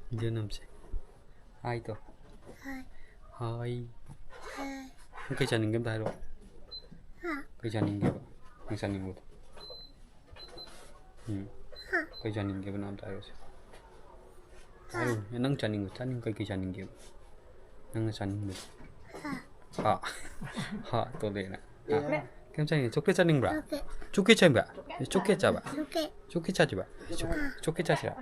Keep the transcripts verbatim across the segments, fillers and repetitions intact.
Video ꯅꯝꯁꯦ꯫ ꯍꯥꯏ ꯇꯣ꯫ ꯍꯥꯏ꯫ ꯍꯥꯏ꯫ ꯍꯥꯏ꯫ ꯅꯪ ꯀꯩ ꯆꯥꯅꯤꯡꯒꯦ ꯑꯝꯇ ꯍꯥꯏꯔꯛꯑꯣ꯫ ꯍꯥ? ꯀꯩ ꯆꯥꯅꯤꯡꯒꯦꯕ? ꯅꯪ ꯆꯥꯅꯤꯡꯕꯗꯣ꯫ ꯎꯝ꯫ ꯍꯥ? ꯀꯩ ꯆꯥꯅꯤꯡꯒꯦꯕ ꯅꯪ ꯑꯝꯇ ꯍꯥꯏꯔꯛꯑꯣꯁꯦ꯫ ꯍꯥ? ꯍꯥꯏꯔꯣꯅꯦ꯫ ꯅꯪ ꯆꯥꯅꯤꯡꯕ, ꯆꯥꯅꯤꯡ-, ꯀꯩ ꯀꯩ ꯆꯥꯅꯤꯡꯒꯦꯕ? ꯅꯪꯅ ꯆꯥꯅꯤꯡꯕꯗꯣ꯫ ꯍꯥ꯫ ꯍꯥ꯫ ꯍꯥ ꯇꯣꯂꯦꯅ꯫ ꯍꯥ꯫ ꯀꯩꯝ ꯆꯥꯅꯤꯡꯗꯦ꯫ ꯆꯣꯀ꯭ꯂꯦꯠ ꯆꯥꯅꯤꯡꯕ꯭ꯔꯥ? ꯆꯣꯀ꯭ꯂꯦꯠ꯫ ꯆꯣꯀ꯭ꯂꯦꯠ ꯆꯥꯅꯤꯡꯕ꯭ꯔꯥ? ꯑꯦ, ꯆꯣꯀ꯭ꯂꯦꯠ ꯆꯥꯕ? ꯆꯣꯀ꯭ꯂꯦꯠ꯫ ꯆꯣꯀ꯭ꯂꯦꯠ ꯆꯥꯁꯤꯕ? ꯆꯣ-, ꯑꯥ꯫ ꯆꯣꯀ꯭ꯂꯦꯠ ꯆꯥꯁꯤꯔꯥ?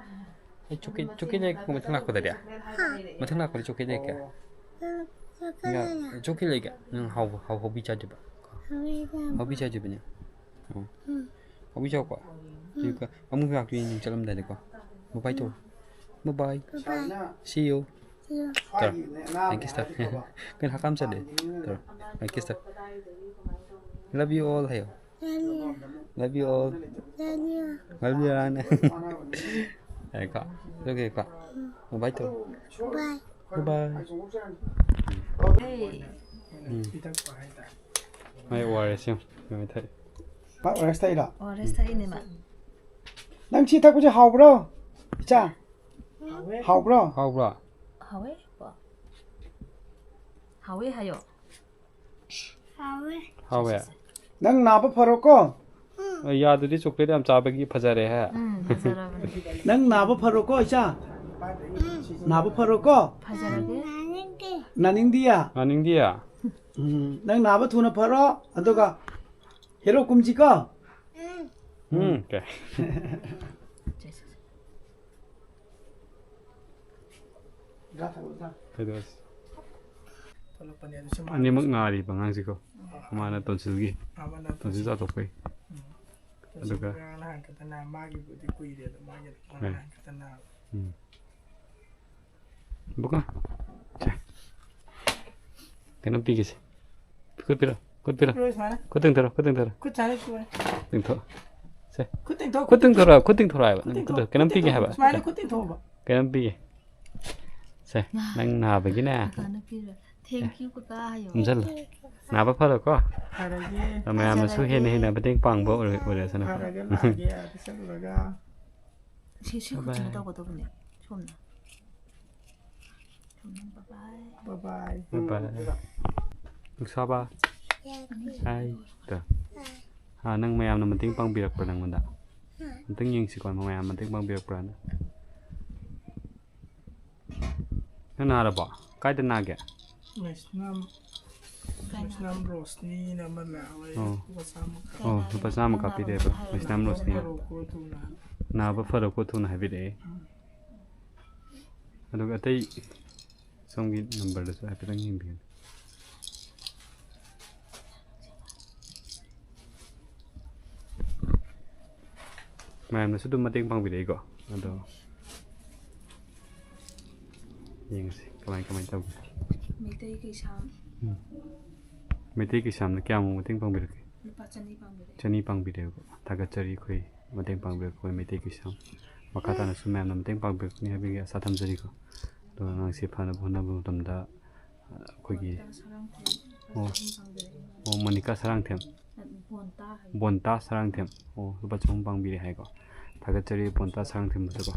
ꯑꯩ ꯆꯣꯀ꯭ꯂꯦꯠ, ꯆꯣꯀ꯭ꯂꯦꯠ ꯂꯩꯔꯛꯀꯦ ꯃꯊꯪ ꯂꯥꯛꯄꯗꯗꯤ? ꯍꯥ꯫ ꯃꯊꯪ ꯂꯥꯛꯄꯗ ꯆꯣꯀ꯭ꯂꯦꯠ ꯂꯩꯔꯛꯀꯦ꯫ ꯎꯝ, ꯆꯣꯀ꯭ꯂꯦꯠ ꯌꯥ, ꯂꯩꯔꯛꯑꯣ꯫ ꯆꯣꯀ꯭ꯂꯦꯠ ꯂꯩꯒꯦ꯫ ꯅꯪ ꯍꯥꯎꯕ, ꯍꯥꯎ-, ꯍꯥꯎꯕꯤ ꯆꯥꯁꯤꯕ? ꯍꯥꯎꯕꯤ ꯆꯥꯕ꯫ ꯍꯥꯎꯕꯤ ꯆꯥꯁꯤꯕꯅꯦ꯫ ꯎꯝ꯫ ꯎꯝ꯫ ꯍꯥꯎꯕꯤ ꯆꯥꯎꯀꯣ꯫ ꯎꯝ꯫ ꯑꯗꯨꯒ ꯑꯃꯨꯛ ꯂꯥꯛꯇꯣꯏꯅꯤ ꯅꯪ ꯆꯠꯂꯝꯗꯥꯏꯗꯀꯣ꯫ ꯕꯥꯏ ꯕꯥꯏ ꯇꯧꯔꯣ꯫ ꯎꯝ꯫ ꯕꯥꯏ ꯕꯥꯏ꯫ ꯕꯥꯏ ꯕꯥꯏ꯫ See you꯫ ꯇꯧꯔꯣ꯫ Thank you, sir꯫ ꯀꯩꯅꯣ ꯍꯀꯥꯝ ꯆꯜꯂꯦ? ꯇꯧꯔꯣ꯫ Thank you, sir꯫ Love you all ꯍꯥꯏꯌꯣ꯫ Love you꯫ Love you all꯫ Love you꯫ Love you, ꯔꯥꯅꯦ꯫ ꯌꯥꯔꯦꯀꯣ? ꯑꯗꯨꯒꯤꯀꯣ꯫ ꯕꯥꯏ ꯇꯧꯔꯣ꯫ ꯕꯥꯏ꯫ ꯕꯥꯏ ꯕꯥꯏ꯫ ꯎꯝ꯫ ꯃꯥꯏ ꯑꯣ ꯑꯥꯔ ꯑꯦꯁ ꯌꯦꯡꯉꯨ꯫ ꯃꯥꯏ ꯊꯛꯏ꯫ ꯃꯥ ꯑꯣ ꯑꯥꯔ ꯑꯦꯁ ꯊꯛꯏꯔꯣ? ꯑꯣ ꯑꯥꯔ ꯑꯦꯁ ꯊꯛꯏꯅꯦ ꯃꯥ꯫ ꯅꯪ ꯁꯤ ꯊꯛꯄꯁꯦ ꯍꯥꯎꯕ꯭ꯔꯣ? ꯏꯆꯥ? ꯍꯥꯎꯕ꯭ꯔꯣ? ꯍꯥꯎꯋꯦ? ꯍꯥꯎꯋꯦ ꯍꯥꯏꯌꯣ꯫ ꯍꯥꯎꯋꯦ꯫ ꯍꯥꯎꯋꯦ? ꯅꯪ ꯅꯥꯕ ꯐꯔꯣꯀꯣ꯫ ꯑ, ꯌꯥꯗꯨꯗꯤ ꯆꯣꯀ꯭ꯂꯦꯠ ꯌꯥꯝ ꯆꯥꯕꯒꯤ ꯐꯖꯔꯦ ꯍꯦ꯫ ꯎꯝ, ꯐꯖꯔꯕꯅꯦ꯫ ꯅꯪ ꯅꯥꯕ ꯐꯔꯣꯀꯣ, ꯏꯆꯥ꯫ ꯅꯥꯕ ꯐꯔꯣꯀꯣ꯫ ꯐꯖꯔꯒꯦ꯫ ꯅꯥꯅꯤꯡꯗꯤꯌꯦ? ꯅꯥꯅꯤꯡꯗꯤꯌꯦ? ꯎꯝ, ꯅꯪ ꯅꯥꯕ ꯊꯨꯅ ꯐꯔꯣ, ꯑꯗꯨꯒ ꯍꯦꯔꯣ ꯀꯨꯝꯁꯤꯀꯣ꯫ ꯎꯝ, ꯀꯩ? ꯀꯩꯗꯧꯔꯁꯤ? ꯊꯣꯛꯂꯛꯄꯅꯦ꯫ ꯑꯗꯨ ꯁꯤ ꯃꯥ ꯑꯅꯤꯃꯛ ꯅꯥꯔꯤꯕ ꯑꯉꯥꯡꯁꯤꯀꯣ꯫ ꯑꯥ꯫ ꯑꯃꯅ ꯇꯣꯟꯁꯤꯜꯒꯤ꯫ ꯑꯃꯅ ꯇꯣꯟꯁꯤꯜ ꯇꯣꯟꯁꯤꯜ꯫ ꯆꯥꯊꯣꯛꯄꯩ꯫ ꯎꯝ꯫ ꯑꯗꯨꯒ ꯉꯔꯥꯡ ꯅꯍꯥꯟ ꯈꯛꯇ ꯅꯥ-, ꯃꯥꯒꯤꯕꯨꯗꯤ ꯀꯨꯏꯔꯦ ꯑꯗꯣ ꯃꯥꯒꯤ ꯉꯔꯥꯡ ꯍꯣꯏ꯫ ꯅꯍꯥꯟ ꯈꯛꯇ ꯅꯥꯕ꯫ ꯎꯝ꯫ ꯕꯨꯀꯣ꯫ ꯁꯦ꯫ ꯀꯩꯅꯣꯝ ꯄꯤꯒꯦꯁꯦ꯫ ꯈꯨꯠ ꯄꯤꯔꯣ, ꯈꯨꯠ ꯄꯤꯔꯣ꯫ ꯄꯤꯔꯣ ꯁꯨꯃꯥꯏꯅ꯫ ꯈꯨꯠ ꯇꯤꯡꯊꯣꯔꯣ, ꯈꯨꯠ ꯇꯤꯡꯊꯣꯔꯣ꯫ ꯈꯨꯠ ꯁꯨꯃꯥꯏꯅ ꯄꯤꯔꯣ꯫ ꯇꯤꯡꯊꯣꯛ꯫ ꯁꯦ꯫ ꯈꯨꯠ ꯇꯤꯡꯊꯣꯛ, ꯈꯨꯠ ꯇꯤꯡꯊꯣꯔꯣ, ꯈꯨꯠ ꯇꯤꯡꯊꯣꯔꯣ ꯍꯥꯏꯕ꯫ ꯈꯨꯠ ꯇꯤꯡꯊꯣꯛ, ꯀꯩꯅꯣꯝ ꯈꯨꯠ ꯄꯤꯒꯦ ꯇꯤꯡꯊꯣꯛ꯫ ꯍꯥꯏꯕ꯫ ꯁꯨꯃꯥꯏꯅ ꯈꯨꯠ ꯇꯤꯡꯊꯣꯛꯑꯣꯕ꯫ ꯀꯩꯅꯣꯝ ꯄꯤꯒꯦ꯫ ꯁꯦ, ꯅꯪ ꯅꯥꯕꯒꯤꯅꯦ꯫ ꯀꯀꯥꯅ ꯄꯤꯔꯣ꯫ Thank you, ꯀꯀꯥ ꯍꯥꯏꯌꯣ꯫ ꯅꯝꯁꯜꯂꯣ꯫ ꯅꯥꯕ ꯐꯔꯣꯀꯣ꯫ ꯐꯔꯒꯦ꯫ ꯃꯌꯥꯝꯅꯁꯨ ꯐꯖꯔꯒꯦ꯫ ꯍꯦꯟꯅ ꯍꯦꯟꯅ ꯃꯇꯦꯡ ꯄꯥꯡꯕ ꯑꯣꯏꯔ-, ꯑꯣꯏꯔꯁꯅꯨ꯫ ꯐꯔꯒꯦ, ꯂꯥꯛꯑꯒꯦ, ꯑꯥꯗ ꯆꯠꯂꯨꯔꯒ꯫ ꯁꯤ ꯁꯤ ꯈꯨꯠꯁꯤꯅ ꯇꯧꯒꯗꯕꯅꯦ꯫ ꯁꯣꯝꯅ꯫ ꯁꯣꯝꯅ꯫ ꯕꯥꯏ ꯕꯥꯏ꯫ ꯕꯥꯏ ꯕꯥꯏ꯫ ꯅꯨꯡꯁꯥꯕ꯫ ꯍꯥꯏ꯫ ꯇ꯫ ꯑꯥ, ꯅꯪ ꯃꯌꯥꯝꯅ ꯃꯇꯦꯡ ꯄꯥꯡꯕꯤꯔꯛꯄ꯭ꯔꯥ ꯅꯪꯉꯣꯟꯗ? ꯑꯝꯇꯪ ꯌꯦꯡꯁꯤꯀꯣ, ꯃꯌꯥꯝ ꯃꯇꯦꯡ ꯄꯥꯡꯕꯤꯔꯛꯄ꯭ꯔꯥꯅ꯫ ꯅꯪ ꯅꯥꯔꯕꯣ? ꯀꯥꯏꯗ ꯅꯥꯒꯦ? ꯃꯦꯁꯅꯥꯝ, ꯃꯦꯁꯅꯥꯝ ꯔꯣꯁꯅꯤꯅ ꯑꯃ ꯂꯥꯛꯑꯦ, ꯑꯣ꯫ ꯂꯨꯄꯥ ꯆꯥꯝꯃ꯫ ꯑꯣ, ꯂꯨꯄꯥ ꯆꯥꯝꯃ ꯀꯥꯞꯄꯤꯔꯛꯑꯦꯕ, ꯃꯦꯁꯅꯥꯝ ꯔꯣꯁꯅꯤ꯫ ꯐꯔꯣꯀꯣ ꯊꯨꯅ꯫ ꯅꯥꯕ ꯐꯔꯣꯀꯣ ꯊꯨꯅ ꯍꯥꯏꯕꯤꯔꯛꯑꯦ꯫ ꯎꯝ꯫ ꯑꯗꯨꯒ ꯑꯇꯩ ꯁꯣꯝꯒꯤ ꯅꯝꯕꯔꯗꯁꯨ ꯍꯥꯏꯐꯦꯠꯇꯪ ꯌꯦꯡꯕꯤꯌꯨ꯫ ꯃꯌꯥꯝꯅꯁꯨ ꯑꯗꯨꯝ ꯃꯇꯦꯡ ꯄꯥꯡꯕꯤꯔꯛꯏꯀꯣ꯫ ꯑꯗꯣ ꯌꯦꯡꯉꯁꯤ ꯀꯃꯥꯏ ꯀꯃꯥꯏ ꯇꯧꯒꯦ꯫ ꯃꯩꯇꯩ ꯀꯩꯁꯥꯝ꯫ ꯎꯝ꯫ ꯃꯩꯇꯩ ꯀꯩꯁꯥꯝꯅ ꯀꯌꯥꯃꯨꯛ ꯃꯇꯦꯡ ꯄꯥꯡꯕꯤꯔꯛꯀꯦ? ꯂꯨꯄꯥ ꯆꯅꯤ ꯄꯥꯡꯕꯤꯔꯛꯑꯦ꯫ ꯆꯅꯤ ꯄꯥꯡꯕꯤꯔꯛꯑꯦꯕꯀꯣ꯫ ꯊꯥꯒꯠꯆꯔꯤ ꯑꯩꯈꯣꯏ ꯃꯇꯦꯡ ꯄꯥꯡꯕꯤꯔꯛꯄ ꯑꯩꯈꯣꯏ ꯃꯩꯇꯩ ꯀꯩꯁꯥꯝ꯫ ꯃꯈꯥ ꯇꯥꯅꯁꯨ ꯃꯌꯥꯝꯅ ꯃꯇꯦꯡ ꯄꯥꯡꯕꯤꯔꯛꯀꯅꯤ ꯍꯥꯏꯕꯒꯤ ꯑꯁꯥ ꯊꯝꯖꯔꯤꯀꯣ꯫ ꯑꯗꯣ ꯑꯉꯥꯡꯁꯦ ꯐꯅꯕ ꯍꯣꯠꯅꯕ ꯃꯇꯝꯗ ꯑꯩꯈꯣꯏꯒꯤ ꯕꯣꯟꯇꯥ ꯁꯔꯥꯡꯊꯦꯝ ꯂꯨꯄꯥ ꯑꯣ꯫ ꯆꯍꯨꯝ ꯄꯥꯡꯕꯤꯔꯛꯑꯦ꯫ ꯑꯣ, ꯃꯣꯅꯤꯀꯥ ꯁꯔꯥꯡꯊꯦꯝ꯫ ꯕꯣꯟꯇꯥ ꯍꯥꯏ꯫ ꯕꯣꯟꯇꯥ ꯁꯔꯥꯡꯊꯦꯝ꯫ ꯑꯣ, ꯂꯨꯄꯥ ꯆꯍꯨꯝ ꯄꯥꯡꯕꯤꯔꯦ ꯍꯥꯏꯀꯣ꯫ ꯊꯥꯒꯠꯆꯔꯤ ꯕꯣꯟꯇꯥ ꯁꯔꯥꯡꯊꯦꯝꯕꯨꯁꯨꯀꯣ꯫